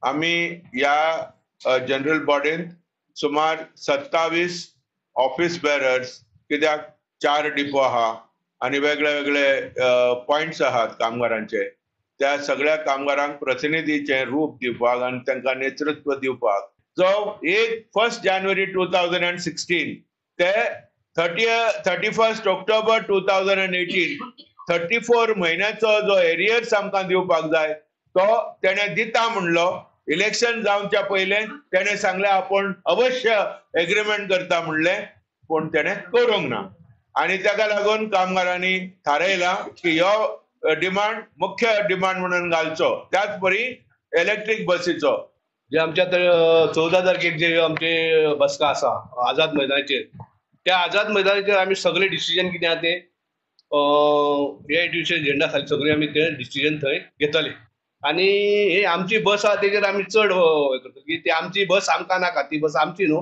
आमी ह्या जनरल बॉडींत सुमार 27 ऑफिस बेरर्स, कित्याक 4 डिपो आहा आनी वेगळे वेगळे पॉयंट्स आहात कामगारांचे, त्या सगळ्या कामगारांक प्रतिनिधीचें रूप दिवपाक आनी तांकां नेतृत्व दिवपाक जो एक 1 जानेवारी 2016 ते 31 ऑक्टोबर 2018 34 म्हयन्याचो जो एरियर्स आमकां दिवपाक जाय तो तेणें दिता म्हणलो. इलेक्शन जावच्या पयलें तेणें सांगलें आपूण अवश्य एग्रीमेंट करता म्हणलें, पूण तेणें करूंक ना. आनी ताका लागून कामगारांनी थारायलां की ह्यो डिमांड मुख्य डिमांड म्हणून घालचो. त्याच परी इलेक्ट्रीक बसीचो जे आमच्या 14 तारखेक जे आमचे बसका आसा आझाद मैदानाचेर, त्या आझाद मैदानाचेर आमी सगळे डिसिजन कितें आहा ते एआयटीयूसी झेंडा खाली सगळे आमी ते डिसिजन थंय घेतले. आनी हे आमची बस आहा तेजेर आमी चड हे करता की ती आमची बस आमकां नाका, ती बस आमची न्हू,